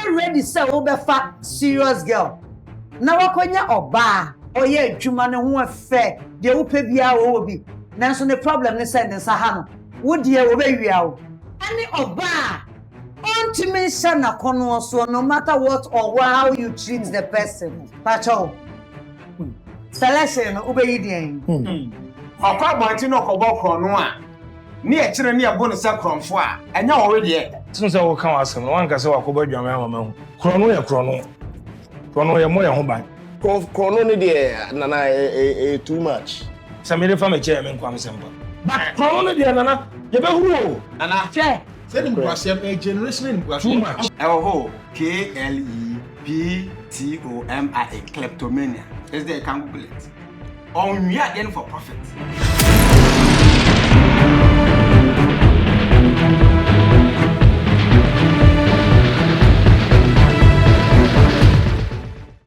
Woayɛ ready sɛ wobɛfa serious girl na wakɔnya ɔbaa ɔyɛ adwuma, ne ho ɛfɛ deɛ, wopɛ biara wɔwɔ bi, nanso ne problem ne sɛ ne nsa ha no, wo deɛ wɔbɛwia wo, ɛne ɔbaa ɔntumi nhyɛ n'akɔnɔ soɔ, no matter what or how you treat the person? Pakyɛw, selection no, wobɛyi deɛn? Ɔkɔ abɔnten na ɔkɔbɔ korɔno a, ne yɛkyerɛ ne yɛbɔ no sɛ korɔmfo a, ɛnyɛ wɔwe deɛ. Sene sɛ woka w'asɛm no, wanka sɛ wakɔbɔ adwame ama mahu. Korɔno yɛ korɔno, korɔno yɛ mmɔ yɛn ho ban. Korɔno ne deɛ, Nana, ɛ too much. Sɛ mede fa mekyɛ me nkwam sɛm pa, but korɔno no deɛ, Nana, yɛbɛhuru o. Nana. Hwɛ. Sɛ nimguaseɛ no, ɛyɛ generation nimguaseɛ. Too much. Ɛwɔ hɔ, kleptomia, kleptomania is there. You can Google it. Ɔnwia adeɛ no for profit.